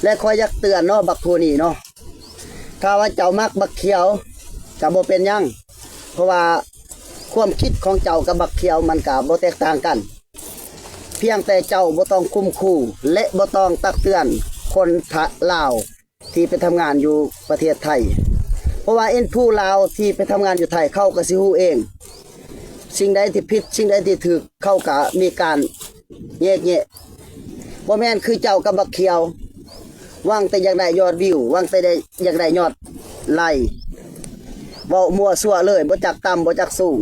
ແລະ ຂ້ອຍຢາກເຕືອນເນາະ ບັກຜູ້ນີ້ເນາະ, ຖ້າວ່າເຈົ້າມັກບັກຂຽວກະບໍ່ເປັນຫຍັງ, ເພາະວ່າຄວາມຄິດຂອງເຈົ້າກັບບັກຂຽວມັນກະບໍ່ແຕກຕ່າງກັນ. ພຽງແຕ່ເຈົ້າບໍ່ຕ້ອງຂົ່ມຂູ່ ແລະ ບໍ່ຕ້ອງຕັກເຕືອນຄົນລາວທີ່ໄປທຳງານຢູ່ປະເທດໄທ, ເພາະວ່າເອັນຜູ້ລາວທີ່ໄປທຳງານຢູ່ໄທ ເຂົາກໍຊິຮູ້ເອງ, ສິ່ງໃດທີ່ຜິດ ສິ່ງໃດທີ່ຖືກ ເຂົາກໍມີການແຍກແຍະ. ບໍ່ແມ່ນຄືເຈົ້າກັບບັກຂຽວ ຫວັງແຕ່ຢາກໄດ້ຍອດວິວ ຫວັງແຕ່ໄດ້ ຢາກໄດ້ຍອດໄລ, ເວົ້າມົ້ວຊົ່ວເລີຍ ບໍ່ຈັກຕ່ຳບໍ່ຈັກສູງ.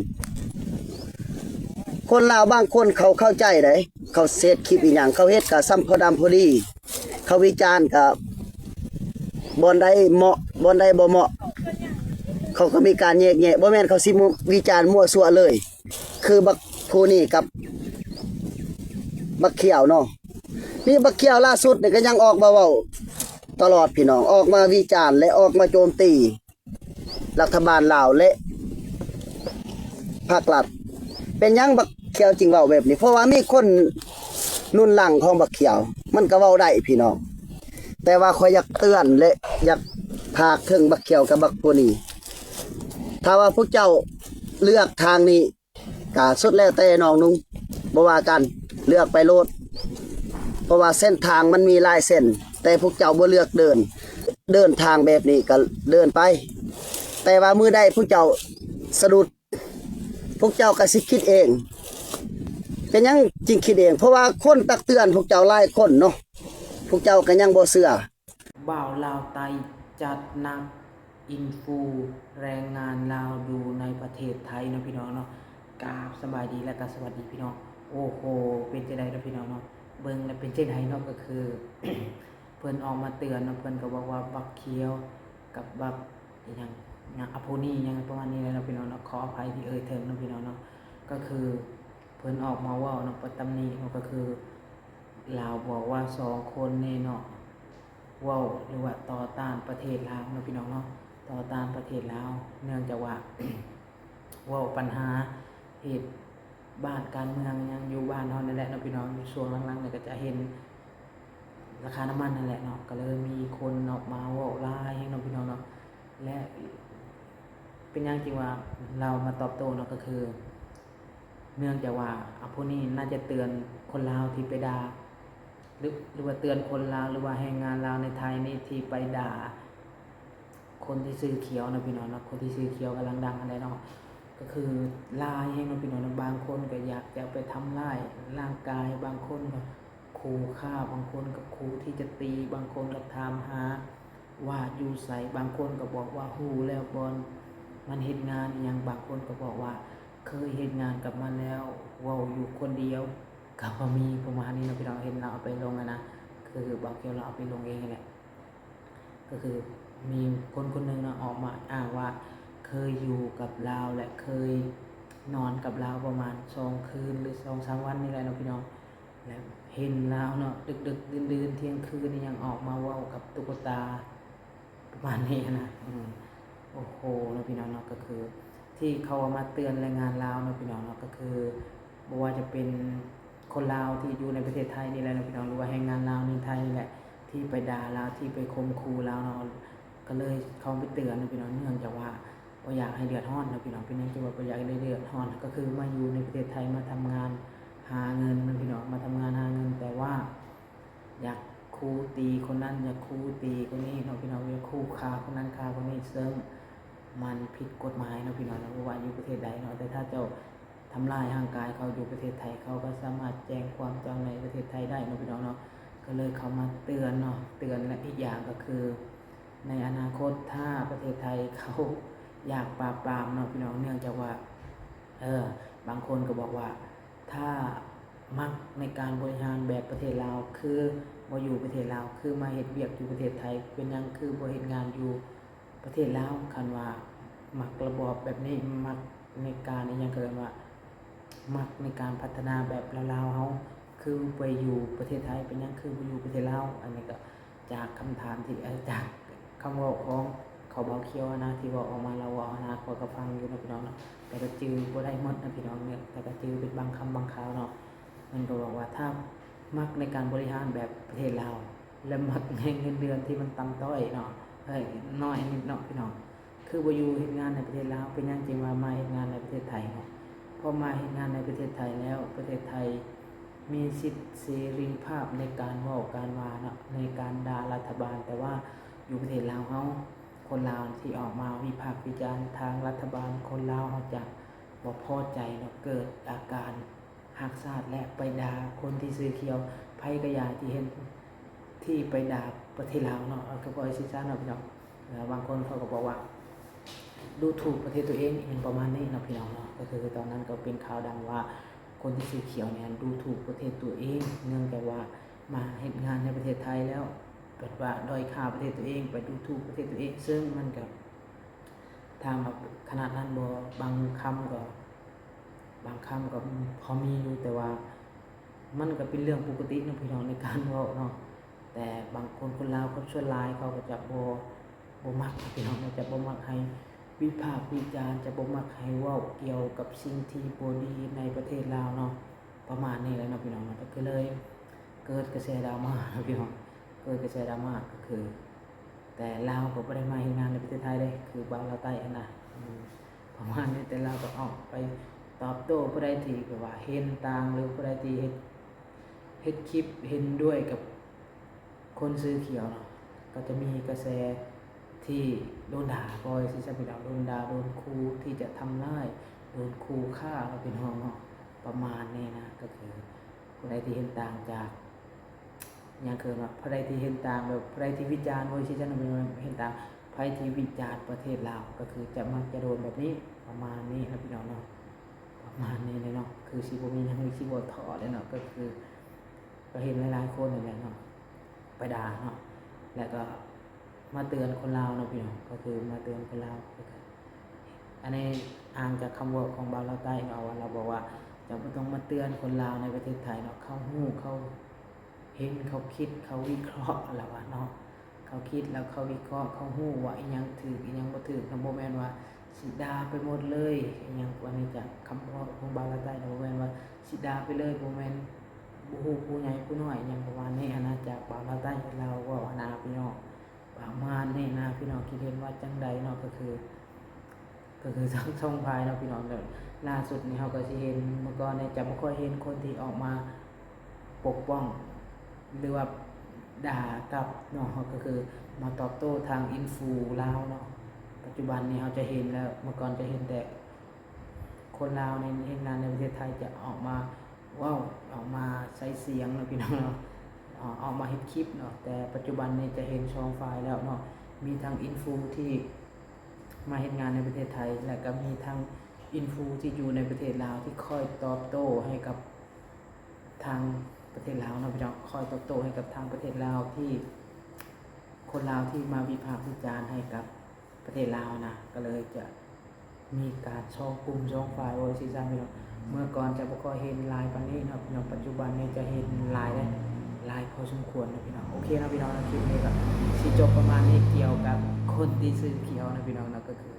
ຄົນລາວບາງຄົນເຂົາເຂົ້າໃຈໃດ, ເຂົາເຮັດຄລິບອີ່ຫຍັງ ເຂົາເຮັດກະຊ່ຳພໍດຳພໍດີ, ເຂົາວິຈານກະບ່ອນໃດເໝາະ ບ່ອນໃດບໍ່ເໝາະ ເຂົາກໍມີການແຍກແຍະ, ບໍ່ແມ່ນເຂົາຊິວິຈານມົ້ວຊົ່ວເລີຍ ຄືບັກຜູ້ນີ້ກັບບັກຂຽວເນາະ. ນີ້ບັກຂຽວລ່າສຸດນີ້ກໍຍັງອອກມາເວົ້າຕະຫຼອດພີ່ນ້ອງ, ອອກມາວິຈານ ແລະ ອອກມາໂຈມຕີ ລັດຖະບານລາວ ແລະ ພາກລັດ. ເປັນຫຍັງບັກຂຽວຈຶ່ງເວົ້າແບບນີ້? ເພາະວ່າມີຄົນໜູນຫຼັງຂອງບັກຂຽວ ມັນກໍເວົ້າໄດ້ພີ່ນ້ອງ, ແຕ່ວ່າຂ້ອຍຢາກເຕືອນ ແລະ ຢາກຝາກເຖິງບັກຂຽວກັບບັກຜູ້ນີ້, ຖ້າວ່າພວກເຈົ້າເລືອກທາງນີ້ ກະສຸດແລ້ວແຕ່ນ້ອງນຸ່ງ ບໍ່ວ່າກັນ ເລືອກໄປໂລດ, ເພາະວ່າເສັ້ນທາງມັນມີຫຼາຍເສັ້ນ ແຕ່ພວກເຈົ້າບໍ່ເລືອກເດີນ ເດີນທາງແບບນີ້ກໍເດີນໄປ, ແຕ່ວ່າມື້ໃດພວກເຈົ້າສະດຸດ ພວກເຈົ້າກໍຊິຄິດເອງ. ເປັນຫຍັງຈຶ່ງຄິດເອງ? ເພາະວ່າຄົນຕັກເຕືອນພວກເຈົ້າຫຼາຍຄົນເນາະ, ພວກເຈົ້າກໍຍັງບໍ່ເຊື່ອ. ບ່າວລາວໃຕ້ຈັດໜັກ ອິນຟູແຮງງານລາວຢູ່ໃນປະເທດໄທເນາະພີ່ນ້ອງເນາະ. ກາບສະບາຍດີ ແລະ ກະສະຫວັດດີພີ່ນ້ອງ. ໂອ້ໂຫ ເປັນຈັ່ງໃດເນາະພີ່ນ້ອງເນາະ, ເບິ່ງແລ້ວເປັນຈັ່ງໃດເນາະ? ກໍຄືເພິ່ນອອກມາເຕືອນເນາະ, ເພິ່ນກໍບອກວ່າບັກຂຽວກັບບັກອີ່ຫຍັງ ອາໂພນີຫຍັງປະມານນີ້ແຫຼະເນາະພີ່ນ້ອງເນາະ, ຂໍອະໄພທີ່ເອີ່ຍເຖິງເນາະພີ່ນ້ອງເນາະ. ກໍຄືເພິ່ນອອກມາເວົ້າເນາະ ປະຕຳໜິເນາະ, ກໍຄື ລາວບອກວ່າສອງຄົນນີ້ເນາະ ເວົ້າ ຫຼືວ່າຕໍ່ຕ້ານປະເທດລາວເນາະພີ່ນ້ອງເນາະ, ຕໍ່ຕ້ານປະເທດລາວ ເນື່ອງຈາກວ່າ ເວົ້າບັນຫາເຫດບ້ານການເມືອງຫຍັງຢູ່ບ້ານເຮົານີ້ແຫຼະເນາະພີ່ນ້ອງ. ຊ່ວງຫຼັງໆນີ້ກໍຈະເຫັນລາຄານ້ຳມັນຫັ້ນແຫຼະເນາະ, ກໍເລີຍມີຄົນອອກມາເວົ້າຫຼາຍແຮງເນາະພີ່ນ້ອງເນາະ. ແລະ ເປັນຫຍັງຈຶ່ງວ່າລາວມາຕອບໂຕ້ເນາະ, ກໍຄື ເນື່ອງຈາກວ່າ ອາໂພນີໜ້າຈະເຕືອນຄົນລາວທີ່ໄປດ່າ ຫຼື ຫຼືວ່າເຕືອນຄົນລາວ ຫຼືວ່າແຮງງານລາວໃນໄທນີ້ທີ່ໄປດ່າຄົນທີ່ຊື່ຂຽວເນາະພີ່ນ້ອງເນາະ, ຄົນທີ່ຊື່ຂຽວກຳລັງດັງຫັ້ນແຫຼະເນາະ. ກໍຄືຫຼາຍແຮງເນາະພີ່ນ້ອງເນາະ, ບາງຄົນກໍຢາກຈະໄປທຳຮ້າຍຮ່າງກາຍ, ບາງຄົນກໍຂູ່ຂ້າ, ບາງຄົນກໍຂູ່ທີ່ຈະຕີ, ບາງຄົນກໍຖາມຫາ ວ່າຢູ່ໃສ, ບາງຄົນກໍບອກວ່າຮູ້ແລ້ວບ່ອນມັນເຮັດງານອີ່ຫຍັງ, ບາງຄົນກໍບອກວ່າເຄີຍເຮັດງານກັບມັນແລ້ວ, ເວົ້າຢູ່ຄົນດຽວກໍບໍ່ມີ ປະມານນີ້ເນາະພີ່ນ້ອງ. ເຫັນລາວເອົາໄປລົງຫັ້ນນະ, ຄືບ່າວຂຽວລາວເອົາໄປລົງເອງຫັ້ນແຫຼະ, ກໍຄືມີຄົນຄົນໜຶ່ງເນາະ ອອກມາອ້າງວ່າເຄີຍຢູ່ກັບລາວ ແລະ ເຄີຍນອນກັບລາວປະມານສອງຄືນ ຫຼື ສອງສາມວັນນີ້ແຫຼະເນາະພີ່ນ້ອງ. ແລະ ເຫັນລາວເນາະ ດຶກໆ ດື່ນໆ ທ່ຽງຄືນນີ້ຍັງອອກມາເວົ້າກັບຕຸກກະຕາ ປະມານນີ້ຫັ້ນນະ. ອືມ ໂອ້ໂຫ ເນາະພີ່ນ້ອງເນາະ, ກໍຄືທີ່ເຂົາເອົາມາເຕືອນແຮງງານລາວເນາະພີ່ນ້ອງເນາະ, ກໍຄືບໍ່ວ່າຈະເປັນຄົນລາວທີ່ຢູ່ໃນປະເທດໄທນີ້ແຫຼະເນາະພີ່ນ້ອງ, ຫຼືວ່າແຮງງານລາວໃນໄທນີ້ແຫຼະ ທີ່ໄປດ່າລາວ ທີ່ໄປຂົ່ມຂູ່ລາວເນາະ, ກໍເລີຍເຂົ້າໄປເຕືອນເນາະພີ່ນ້ອງ. ເນື່ອງຈາກວ່າບໍ່ຢາກໃຫ້ເດືອດຮ້ອນເນາະພີ່ນ້ອງ. ເປັນຫຍັງຈຶ່ງວ່າບໍ່ຢາກໃຫ້ເດືອດຮ້ອນ? ກໍຄືມາຢູ່ໃນປະເທດໄທ ມາທຳງານຫາເງິນເນາະພີ່ນ້ອງ, ມາທຳງານຫາເງິນ, ແຕ່ວ່າ ຢາກຂູ່ຕີຄົນນັ້ນ ຢາກຂູ່ຕີຄົນນີ້ເນາະພີ່ນ້ອງ, ຢາກຂູ່ຂ້າຄົນນັ້ນຂ້າຄົນນີ້, ເຊິ່ງມັນຜິດກົດໝາຍເນາະພີ່ນ້ອງເນາະ, ບໍ່ວ່າຢູ່ປະເທດໃດເນາະ. ແຕ່ຖ້າເຈົ້າທຳລາຍຮ່າງກາຍເຂົາຢູ່ປະເທດໄທ, ເຂົາກໍສາມາດແຈ້ງຄວາມເຈົ້າໃນປະເທດໄທໄດ້ເນາະພີ່ນ້ອງເນາະ. ກໍເລີຍເຂົ້າມາເຕືອນເນາະ, ເຕືອນ ແລະ ອີກຢ່າງກໍຄື ໃນອະນາຄົດ ຖ້າປະເທດໄທເຂົາຢາກປາບປາມເນາະພີ່ນ້ອງ, ເນື່ອງຈາກວ່າ ເອີ ບາງຄົນກໍບອກວ່າ ຖ້າມັກໃນການບໍລິຫານແບບປະເທດລາວ ຄືບໍ່ຢູ່ປະເທດລາວ, ຄືມາເຮັດວຽກຢູ່ປະເທດໄທ, ເປັນຫຍັງຄືບໍ່ເຮັດງານຢູ່ປະເທດລາວ? ຄັນວ່າມັກລະບອບແບບນີ້, ມັກໃນການອີ່ຫຍັງ ເຂົາເອີ້ນວ່າ ມັກໃນການພັດທະນາແບບລາວໆເຮົາ, ຄືໄປຢູ່ປະເທດໄທ, ເປັນຫຍັງຄືບໍ່ຢູ່ປະເທດລາວ? ອັນນີ້ກໍຈາກຄຳຖາມທີ່ ເອີ ຈາກຄຳເວົ້າຂອງເຂົາ ບ່າວຂຽວຫັ້ນນະ ທີ່ເວົ້າອອກມາ, ລາວເວົ້າຫັ້ນນະ, ຂ້ອຍກໍຟັງຢູ່ເນາະພີ່ນ້ອງເນາະ, ແຕ່ກໍຈື່ບໍ່ໄດ້ໝົດນະພີ່ນ້ອງເນາະ, ແຕ່ກໍຈື່ເປັນບາງຄຳບາງຄາວເນາະ. ເພິ່ນກໍບອກວ່າ ຖ້າມັກໃນການບໍລິຫານແບບປະເທດລາວ ແລະ ມັກໃຫ້ເງິນເດືອນທີ່ມັນຕ່ຳຕ້ອຍເນາະ ເອີຍ ນ້ອຍນິດເນາະພີ່ນ້ອງ. ຄືບໍ່ຢູ່ເຮັດງານໃນປະເທດລາວ ເປັນຫຍັງຈຶ່ງວ່າມາເຮັດງານໃນປະເທດໄທເນາະ? ເພາະມາເຮັດງານໃນປະເທດໄທແລ້ວ ປະເທດໄທມີສິດເສລີພາບໃນການເວົ້າການວ່າເນາະ ໃນການດ່າລັດຖະບານ. ແຕ່ວ່າຢູ່ປະເທດລາວເຮົາ ຄົນລາວທີ່ອອກມາວິພາກວິຈານທາງລັດຖະບານ ຄົນລາວເຮົາຈະບໍ່ພໍໃຈເນາະ ເກີດອາການຮັກຊາດ ແລະ ໄປດ່າຄົນທີ່ຊື່ຂຽວ. ໃຜກໍຢ່າທີ່ເຫັນ ທີ່ໄປດ່າປະເທດລາວເນາະ ເອີ ກໍບໍ່ໃຫ້ຊື່ຊາເນາະພີ່ນ້ອງ. ເອີ ບາງຄົນເຂົາກໍບອກວ່າດູຖູກປະເທດຕົວເອງ ອີ່ຫຍັງປະມານນີ້ເນາະພີ່ນ້ອງເນາະ. ກໍຄືຕອນນັ້ນກໍເປັນຂ່າວດັງວ່າ ຄົນທີ່ຊື່ຂຽວນີ້ດູຖູກປະເທດຕົວເອງ ເນື່ອງຈາກວ່າມາເຮັດງານໃນປະເທດໄທແລ້ວ ແບບວ່າດ້ອຍຄ່າປະເທດຕົວເອງ ໄປດູຖູກປະເທດຕົວເອງ. ເຊິ່ງມັນກໍ ຖາມວ່າຂະໜາດນັ້ນບໍ່? ບາງຄຳກໍ ບາງຄຳກໍພໍມີຢູ່ ແຕ່ວ່າມັນກໍເປັນເລື່ອງປົກກະຕິເນາະພີ່ນ້ອງ ໃນການເວົ້າເນາະ. ແຕ່ບາງຄົນ ຄົນລາວຄົນສ່ວນຫຼາຍເຂົາກໍຈະບໍ່ ບໍ່ມັກພີ່ນ້ອງເນາະ ຈະບໍ່ມັກໃຫ້ວິພາກວິຈານ ຈະບໍ່ມັກໃຫ້ເວົ້າກ່ຽວກັບສິ່ງທີ່ບໍ່ດີໃນປະເທດລາວເນາະ ປະມານນີ້ແຫຼະເນາະພີ່ນ້ອງເນາະ. ກໍຄືເລີຍເກີດກະແສດຣາມາເນາະພີ່ນ້ອງ ເກີດກະແສດຣາມາ ກໍຄື ແຕ່ລາວກໍບໍ່ໄດ້ມາເຮັດງານໃນປະເທດໄທເດ້ ຄືບ່າວລາວໃຕ້ຫັ້ນນະ ອືມ ປະມານນີ້. ແຕ່ລາວກໍອອກໄປຕອບໂຕ້ຜູ້ໃດທີ່ແບບວ່າເຫັນຕ່າງ ຫຼືຜູ້ໃດທີ່ເຮັດ ເຮັດຄລິບເຫັນດ້ວຍກັບຄົນຊື່ຂຽວເນາະ ກໍຈະມີກະແສທີ່ໂດນດ່າ ກໍວ່າຊີ້ຊະພີ່ນ້ອງ ໂດນດ່າ ໂດນຂູ່ທີ່ຈະທຳຮ້າຍ ໂດນຂູ່ຂ້າເນາະພີ່ນ້ອງເນາະ ປະມານນີ້ນະ. ກໍຄືຜູ້ໃດທີ່ເຫັນຕ່າງຈາກ ຫຍັງຄືວ່າ ໃຜທີ່ເຫັນຕ່າງ ແບບໃຜທີ່ວິຈານ ໂອ້ຍ ຊິຊັ້ນເປັນເຫັນຕ່າງ ໃຜທີ່ວິຈານປະເທດລາວ ກໍຄືຈະມັກຈະໂດນແບບນີ້ ປະມານນີ້ນະພີ່ນ້ອງເນາະ ປະມານນີ້ແຫຼະເນາະ. ຄືຊິບໍ່ມີຫຍັງ ຊິບໍ່ທໍ່ແຫຼະເນາະ ກໍຄື ກໍເຫັນຫຼາຍໆຄົນນັ້ນແຫຼະເນາະ ໄປດ່າເນາະ ແລ້ວກໍມາເຕືອນຄົນລາວເນາະພີ່ນ້ອງ ກໍຄືມາເຕືອນຄົນລາວ. ອັນນີ້ອ້າງຈາກຄຳເວົ້າຂອງບ່າວລາວໃຕ້ເນາະ ວ່າລາວບອກວ່າ ເຈົ້າບໍ່ຕ້ອງມາເຕືອນຄົນລາວໃນປະເທດໄທເນາະ ເຂົາຮູ້ ເຂົາ ເຫັນ ເຂົາຄິດ ເຂົາວິເຄາະ ລາວວ່າເນາະ ເຂົາຄິດແລ້ວເຂົາວິເຄາະ ເຂົາຮູ້ວ່າອີ່ຫຍັງຖືກ ອີ່ຫຍັງບໍ່ຖືກເນາະ. ບໍ່ແມ່ນວ່າຊິດ່າໄປໝົດເລີຍ ອີ່ຫຍັງ ອັນນີ້ຈາກຄຳເວົ້າຂອງບ່າວລາວໃຕ້ເນາະ ບໍ່ແມ່ນວ່າຊິດ່າໄປເລີຍ ບໍ່ແມ່ນບໍ່ຮູ້ຜູ້ໃຫຍ່ຜູ້ນ້ອຍ ອີ່ຫຍັງປະມານນີ້ຫັ້ນນະ ຈາກບ່າວລາວໃຕ້ລາວເວົ້າຫັ້ນນະພີ່ນ້ອງ ປະມານນີ້ນະພີ່ນ້ອງ. ຄິດເຫັນວ່າຈັ່ງໃດເນາະ? ກໍຄື ກໍຄືທັງສອງຝ່າຍເນາະພີ່ນ້ອງເດີ. ລ່າສຸດນີ້ເຮົາກໍຊິເຫັນ ເມື່ອກ່ອນນີ້ຈະບໍ່ຄ່ອຍເຫັນຄົນທີ່ອອກມາປົກປ້ອງ ຫຼືວ່າດ່າກັບເນາະ ກໍຄືມາຕອບໂຕ້ທາງອິນຟູລາວເນາະ. ປັດຈຸບັນນີ້ເຮົາຈະເຫັນແລ້ວ ເມື່ອກ່ອນຈະເຫັນແຕ່ຄົນລາວໃນເຮັດງານໃນປະເທດໄທຈະອອກມາເວົ້າ ອອກມາໃຊ້ສຽງເນາະພີ່ນ້ອງເນາະ ອອກມາເຮັດຄລິບເນາະ. ແຕ່ປັດຈຸບັນນີ້ຈະເຫັນສອງຝ່າຍແລ້ວເນາະ ມີທັງອິນຟູທີ່ ມາເຮັດງານໃນປະເທດໄທ ແລະກໍມີທັງອິນຟູທີ່ຢູ່ໃນປະເທດລາວ ທີ່ຄອຍຕອບໂຕ້ໃຫ້ກັບທາງປະເທດລາວເນາະພີ່ນ້ອງ ຄອຍຕອບໂຕ້ໃຫ້ກັບທາງປະເທດລາວ ທີ່ຄົນລາວທີ່ມາວິພາກວິຈານໃຫ້ກັບປະເທດລາວນະ ກໍເລີຍຈະມີການສອງກຸ່ມສອງຝ່າຍ ເວົ້າຊີ້ຊະພີ່ນ້ອງ. ເມື່ອກ່ອນຈະບໍ່ຄ່ອຍເຫັນຫຼາຍປານນີ້ເນາະພີ່ນ້ອງ ປັດຈຸບັນນີ້ຈະເຫັນຫຼາຍແລ້ວ ຫຼາຍພໍສົມຄວນເນາະພີ່ນ້ອງ. ໂອເຄເນາະພີ່ນ້ອງ ຄລິບນີ້ກໍຊິຈົບປະມານນີ້ ກ່ຽວກັບຄົນທີ່ຊື່ຂຽວເນາະພີ່ນ້ອງເນາະ ກໍຄື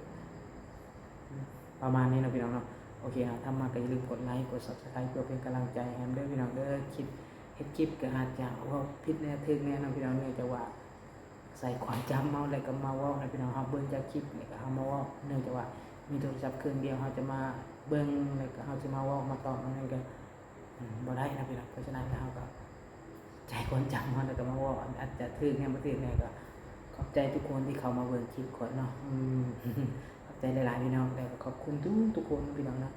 ປະມານນີ້ເນາະພີ່ນ້ອງເນາະ. ໂອເຄເນາະ ຖ້າມັກກໍຢ່າລືມກົດໄລ ກົດ Subscribe ເພື່ອເປັນກຳລັງໃຈໃຫ້ນຳເດີພີ່ນ້ອງເດີ. ຄລິບ ເຮັດຄລິບກໍອາດຈະເວົ້າຜິດແດ່ຖືກແດ່ເນາະພີ່ນ້ອງ ເນື່ອງຈາກວ່າໃຊ້ຄວາມຈຳເຮົາ ແລ້ວກໍມາເວົ້າເນາະພີ່ນ້ອງ. ເຮົາເບິ່ງຈາກຄລິບ ແລ້ວກໍເຮົາມາເວົ້າ ເນື່ອງຈາກວ່າມີໂທລະສັບເຄື່ອງດຽວ ເຮົາຈະມາເບິ່ງ ແລ້ວກໍເຮົາຈະມາເວົ້າມາຕອບ ອັນນັ້ນກໍ ອືມ ບໍ່ໄດ້ເນາະພີ່ນ້ອງ. ເພາະສະນັ້ນແລ້ວເຮົາກໍໃຊ້ຄວາມຈຳເຮົາ ແລ້ວກໍມາເວົ້າ. ອາດຈະຖືກແດ່ບໍ່ຖືກແດ່ ກໍຂອບໃຈທຸກຄົນທີ່ເຂົ້າມາເບິ່ງຄລິບຂ້ອຍເນາະ. ອືມ ຂອບໃຈຫຼາຍໆພີ່ນ້ອງ ແລ້ວກໍຂອບຄຸນທຸກໆຄົນພີ່ນ້ອງເນາະ.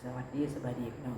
ສະຫວັດດີ ສະບາຍດີພີ່ນ້ອງ.